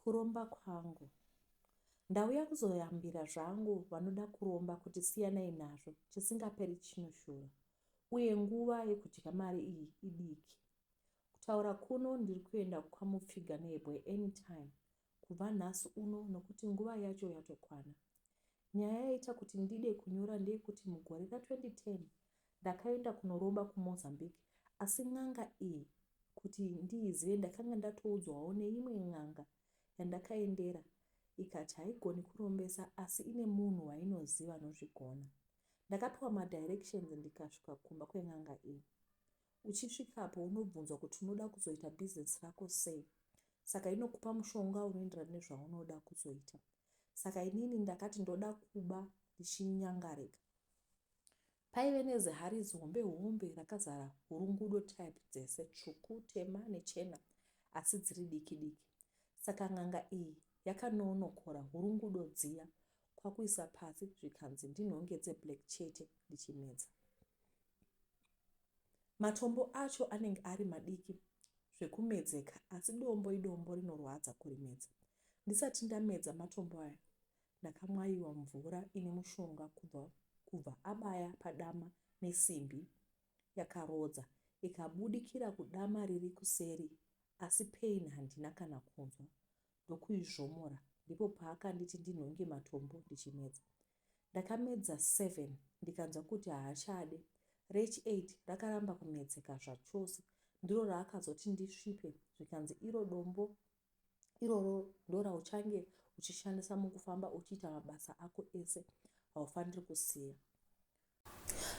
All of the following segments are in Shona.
Kuromba kwangu. Ndauya kuzoyambira zvangu vanoda kuromba kuti siyanai nazvo, chisingaperi chinoshura. Uye nguva yekudya mari iyi idiki. Kutaura kuno ndiri kuenda kwamupfiga nebwe anytime kubva nhasi uno nokuti nguva yacho yatokwana. Nyaya yaita kuti ndide kunyora ndeyekuti mugore ra 2010 ndakaenda kunoromba kuMozambique asi n'anga iyi kuti ndiizive ndakanga ndatoudzwawo neimwe n'anga yandakaendera ikati haigoni kurombesa asi ine munhu wainoziva anozvigona. Ndakapiwa madirections ndikasvika kumba kwen'anga iyi. Uchisvikapo unobvunzwa kuti unoda kuzoita business rako sei saka inokupa mushonga unoenderana nezvaunoda kuzoita. Saka inini ndakati ndoda kuba ndichinyangarika. Paive nezihari zihombe hombe rakazara hurungudo type dzese tsvuku, tema nechena asi dziri diki diki. Saka n'anga iyi yakanoonokora hurungudo dziya kwakuisa pasi zvikanzi ndinhonge dzeblack chete ndichimedza. Matombo acho anenge ari madiki zvekumedzeka asi dombo idombo rinorwadza kurimedza. Ndisati ndamedza matombo aya Ndakamwayiwa mvura ine mushonga kubva kubva abaya padama nesimbi yakarodza ikabudikira kudama riri kuseri asi pain handina kana kunzwa ndokuizvomora ndipo paakanditi ndinhonge matombo ndichimedza. Ndakamedza seven ndikanzwa kuti haachade. Rechi eight rakaramba kumedzeka zvachose ndiro raakazoti ndisvipe zvikanzi iro dombo iroro ndorauchange uchishandisa mukufamba uchiita mabasa ako ese haufaniri kusiya.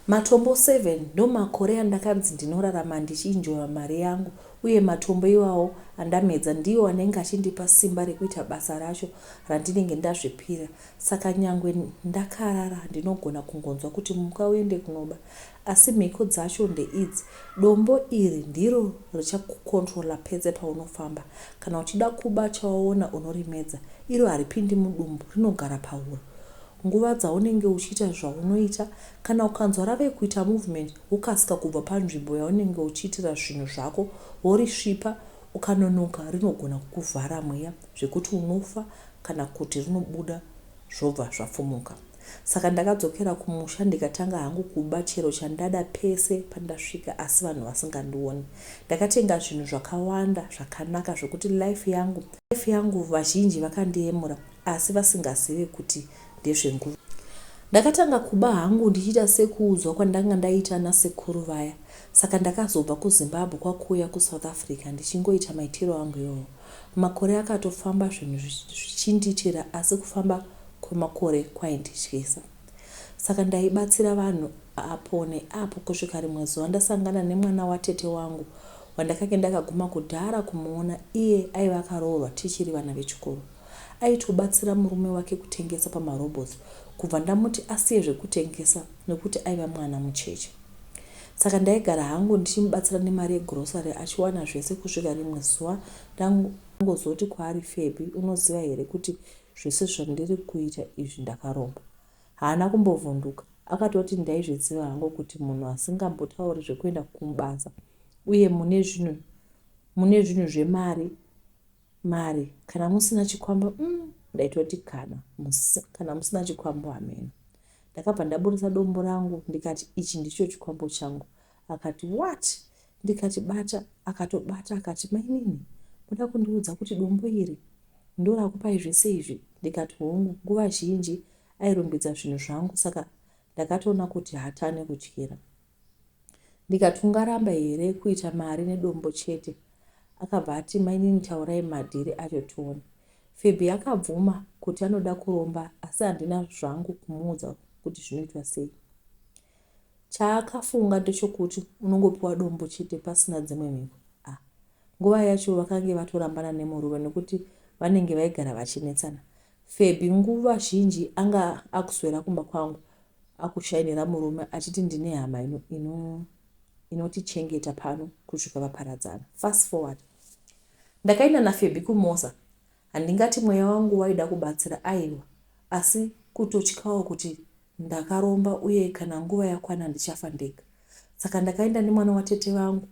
Matombo 7 ndomakore andakanzi ndinorarama ndichiinjoya mari yangu uye matombo iwawo andamedza ndiwo anenge achindipa simba rekuita basa racho randinenge ndazvipira saka nyangwe ndakarara ndinogona kungonzwa kuti muka uende kunoba Asi mhiko dzacho ndeidzi, dombo iri ndiro richakucontroller pese paunofamba. Kana uchida kuba chawaona unorimedza. Iro haripindi mudumbu, rinogara pahuro. Nguva dzaunenge uchiita zvaunoita, kana ukanzwa rave kuita movement wokasika kubva panzvimbo yaunenge uchiitira zvinhu zvako worisvipa, ukanonoka rinogona kukuvhara mweya zvekuti unofa kana kuti rinobuda zvobva zvafumuka. Saka ndakadzokera kumusha ndikatanga hangu kuba chero chandada pese pandasvika asi vanhu vasingandioni. Ndakatenga zvinhu zvakawanda zvakanaka zvekuti life yangu life yangu vazhinji vakandiyemura asi vasingazive kuti ndezvenguva. Ndakatanga kuba hangu ndichiita sekuudzwa kwandanga ndaita nasekuru vaya saka ndakazobva kuZimbabwe kwakuuya kuSouth Africa ndichingoita maitiro angu iwawo. Makore akatofamba zvinhu zvichindiitira asi kufamba kwemakore kwaindityisa. Saka ndaibatsira vanhu apo neapo kusvika rimwe zuva ndasangana nemwana watete wangu wandakange ndakaguma kudhara kumuona iye aiva akaroorwa tichiri vana vechikoro. Aitobatsira murume wake kutengesa pamarobots kubva ndamuti asiye zvekutengesa nekuti aiva mwana mucheche. Saka ndaigara hangu ndichimubatsira nemari yegrocery achiwana zvese kusvika rimwe zuva ndangozoti kwaari Febby unoziva here kuti Zvese zvandiri kuita izvi ndakaromba. Haana kumbovhunduka, akatoti ndaizviziva hangu kuti munhu asingambotauri zvekuenda kubasa uye mune zvinhu mune zvinhu zvemari mari kana musina chikwambo mm, ndaitoti kana musi, kana musina chikwambo hameno. Ndakabva ndaburitsa dombo rangu ndikati ichi ndicho chikwambo changu. Akati what? Ndikati bata, akatobata akati mainini moda kundiudza kuti dombo iri Ndorakupai zvese izvi? Ndikati hongu. Nguva zhinji airumbidza zvinhu zvangu saka ndakatoona kuti hatane kutyira. Ndikati ungaramba here kuita mari nedombo chete? Akabva ati mainini taurai madhiri acho tione. Febby akabvuma kuti anoda kuromba asi handina zvangu kumuudza kuti zvinoitwa sei. Chaakafunga ndechokuti unongopiwa dombo chete pasina dzimwe mhiko. Ah, Nguva yacho vakange vatorambana nemurume nekuti vanenge vaigara vachinetsana. Febby nguva zhinji anga akuswera kumba kwangu akushainira murume achiti ndine hama inotichengeta ino, ino pano kusvika vaparadzana. Fast forward. Ndakaenda naFebby kuMoza. Handingati mweya wangu waida kubatsira aiwa asi kutotyawo kuti ndakaromba uye kana nguva yakwana ndichafa ndega. Saka ndakaenda nemwana watete vangu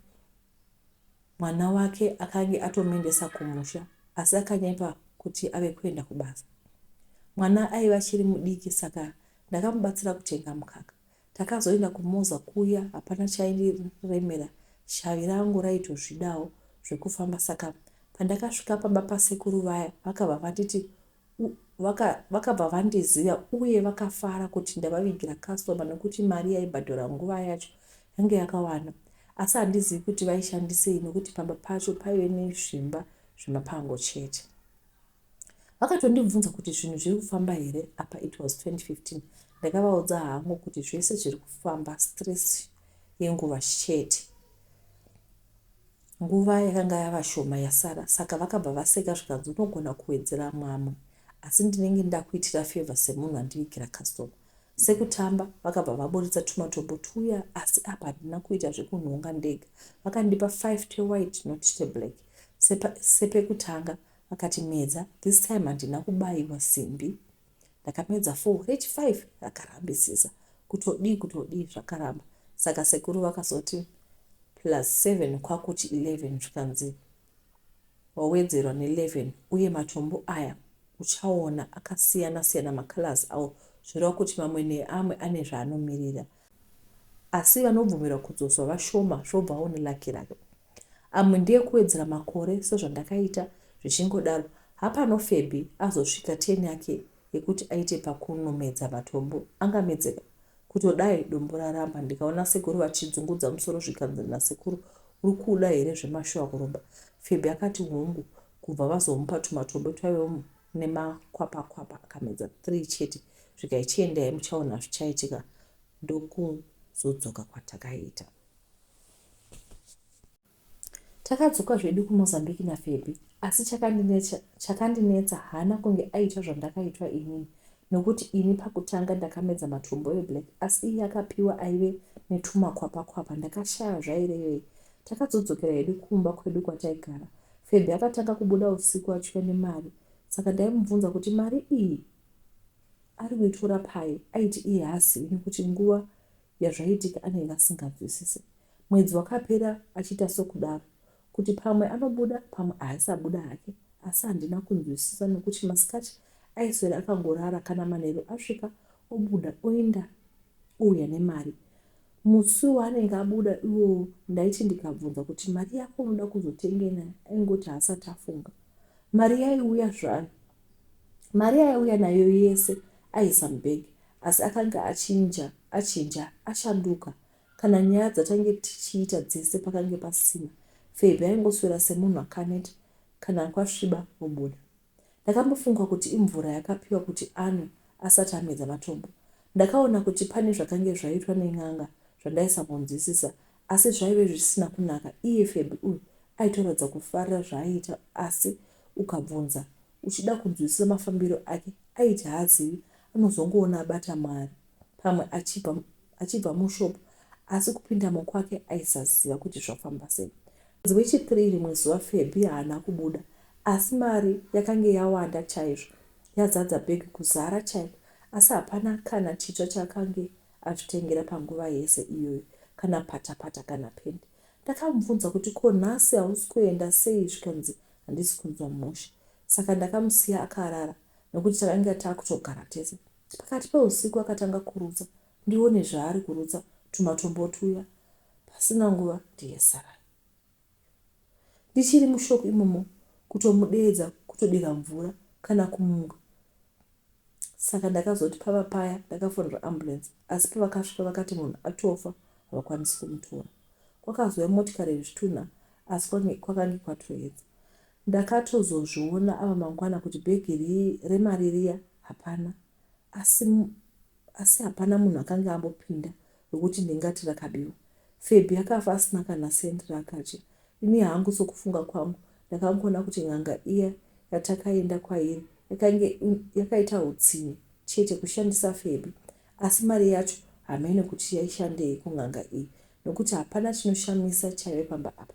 Mwana wake akange atomuendesa kumusha asi akanyepa kuti ave kuenda kubasa. Mwana aiva achiri mudiki saka ndakamubatsira kutenga mukaka. Takazoenda kuMoza kuya hapana chaindiremera shavi rangu raitozvidawo zvekufamba saka pandakasvika pamba pasekuru vaya vakabva vanditi vakabva vandiziva uye vakafara kuti ndavavigira customer nekuti mari yaibhadhara nguva yacho yange yakawanda asi handizivi kuti vaishandisei nekuti pamba pacho paive nezvimba zvemapango chete. Vakatondibvunza kuti zvinhu zviri kufamba here apa it was 2015. Ndakavaudza hangu kuti zvese zviri kufamba stress yenguva chete. Nguva yakanga yava shoma yasara saka vakabva vaseka zvikanzi unogona kuwedzera mwamwe asi ndinenge ndakuitira favor semunhu andivigira customer. Sekutamba vakabva vaburitsa tumatombo tuya asi apa handina kuita zvekunhonga ndega. Vakandipa 5 twewhite not tweblack. Sepekutanga vakati medza this time handina kubaiwa simbi. Ndakamedza 4 rechi 5 rakarambisisa. Kutodii kutodii zvakaramba. Saka sekuru vakazoti plus 7 kwakuti 11 zvikanzi wawedzerwa ne11 uye matombo aya uchaona akasiyana siyana macolors awo zvoreva kuti mamwe neamwe ane zvaanomirira. Asi vanobvumirwa kudzoswa vashoma zvobvawo nelucky rake. Amwe ndeekuwedzera makore sezvandakaita zvichingodaro. Hapano Febby azosvika turn yake yekuti aite pakunomedza matombo angamedzeka kutodai dombo raramba ndikaona sekuru vachidzungudza musoro zvikanzi nasekuru uri kuda here zvemashuwa kuromba Febby akati hongu kubva vazomupa tumatombo twaive nemakwapa-kwapa akamedza 3 chete zvikai chiendai muchaona zvichaitika ndokuzodzoka kwatakaita. Takadzoka zvedu kuMozambique naFebby asi chakandinetsa haana kunge aita zvandakaitwa inini nokuti ini pakutanga ndakamedza matombo eblack asi iye akapiwa aive netumakwapa-kwapa ndakashaya zvairevei. Takazodzokera hedu kumba kwedu kwataigara. Febby akatanga kubuda usiku achiuya nemari saka ndaimubvunza kuti mari iyi ari kuitora pai aiti iye haazivi nekuti nguva yazvaiitika anenge asinganzwisise. Mwedzi wakapera achiita sokudaro, kuti pamwe anobuda pamwe aisabuda hake asi handina kunzwisisa nokuti masikati aiswera akangorara kana manheru asvika obuda oenda ouya nemari. Musi waanenge abuda iwowo ndaiti ndikabvunza kuti mari yako unoda kuzotengei nayo aingoti haasati afunga. Mari yaiuya zvayo. Mari yaiuya nayo yese aiisa mubhegi asi akanga achinja achinja ashanduka Kana nyaya dzatange tichiita dzese pakange pasina. Febby aingoswera semunhu akaneta kana kwasviba obuda. Ndakambofunga kuti imvura yakapiwa kuti anwe asati amedza matombo. Ndakaona kuti pane zvakange zvaitwa nen'anga zvandaisambonzwisisa asi zvaive zvisina kunaka iye Febby uyu aitoratidza kufarira zvaaiita asi ukabvunza uchida kunzwisisa mafambiro ake aiti haazivi anozongoona abata mari pamwe achibva achibva mushop asi kupindamo kwake aisaziva kuti zvafamba sei. Mwedzi wechithree rimwe zuva Febby haana kubuda asi mari yakange yawanda chaizvo yazadza bag kuzara chaiko asi hapana kana chitsva chaakange azvitengera panguva yese iyoyo kana patapata kana pendi. Ndakamubvunza kuti ko nhasi hausi kuenda sei zvikanzi handisi kunzwa mushe saka ndakamusiya akarara nekuti takanga takutogara tese. Pakati pehusiku akatanga kurutsa ndione zvaari kurutsa tumatombo tuya. Pasina nguva ndiye sarai. Ndichiri mushock imomo kutomudeedza kutodira mvura kana kumuka. Saka ndakazoti pava paya ndakafonera ambulance asi pavakasvika vakati munhu atofa havakwanisi kumutora. Kwakazouya motikari yezvitunha asi kwakange kwatoedza. Ndakatozozviona ava mangwana kuti bhegi remari riya hapana asi asi hapana munhu akange ambopinda wekuti ndingati rakabiwa. Febby akafa asina kana cent raakadya. Ini hangu sokufunga kwangu ndakangoona kuti n'anga iya yatakaenda kwairi yakange yakaita hutsinye chete kushandisa Febby asi mari yacho hameno kuti yaishandei kun'anga iyi nokuti hapana chinoshamisa chaive pamba apa.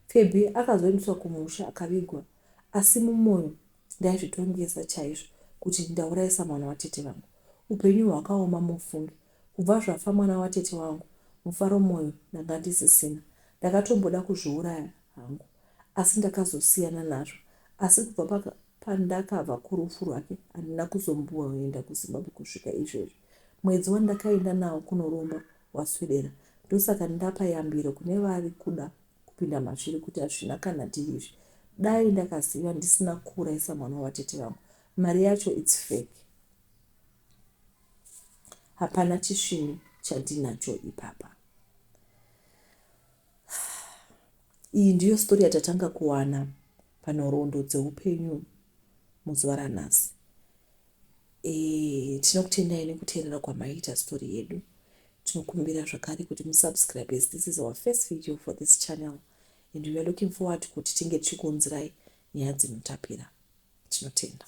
Febby akazoendeswa kumusha akavigwa asi mumoyo ndaizvitongesa chaizvo kuti ndaurayisa mwana watete vangu. Upenyu hwakaoma mufunge. Kubva zvafa mwana watete wangu mufaro moyo ndanga ndisisina. Ndakatomboda kuzviuraya hangu asi ndakazosiyana nazvo. Asi kubva paka. Pandakabva kurufu rwake handina kuzomboenda kuZimbabwe kusvika izvezvi. Mwedzi wandakaenda nawo kunoromba waswedera. Ndosaka ndapa yambiro kune vari kuda kupinda mazviri kuti hazvina kana dhiri izvi. Dai ndakaziva ndisina kuuraisa mwana wavatete vangu. Mari yacho it's fake. Hapana chisvinu chandinacho ipapa. Iyi ndiyo story yatatanga kuwana panhoroondo dzeupenyu muzuva ranhasi. E, tinokutendai nekuteerera kwamaita story yedu. Tinokumbira zvakare kuti musubscribe as this is our first video for this channel and we are looking forward kuti tinge tichikuunzirai nyaya dzinotapira. Tinotenda.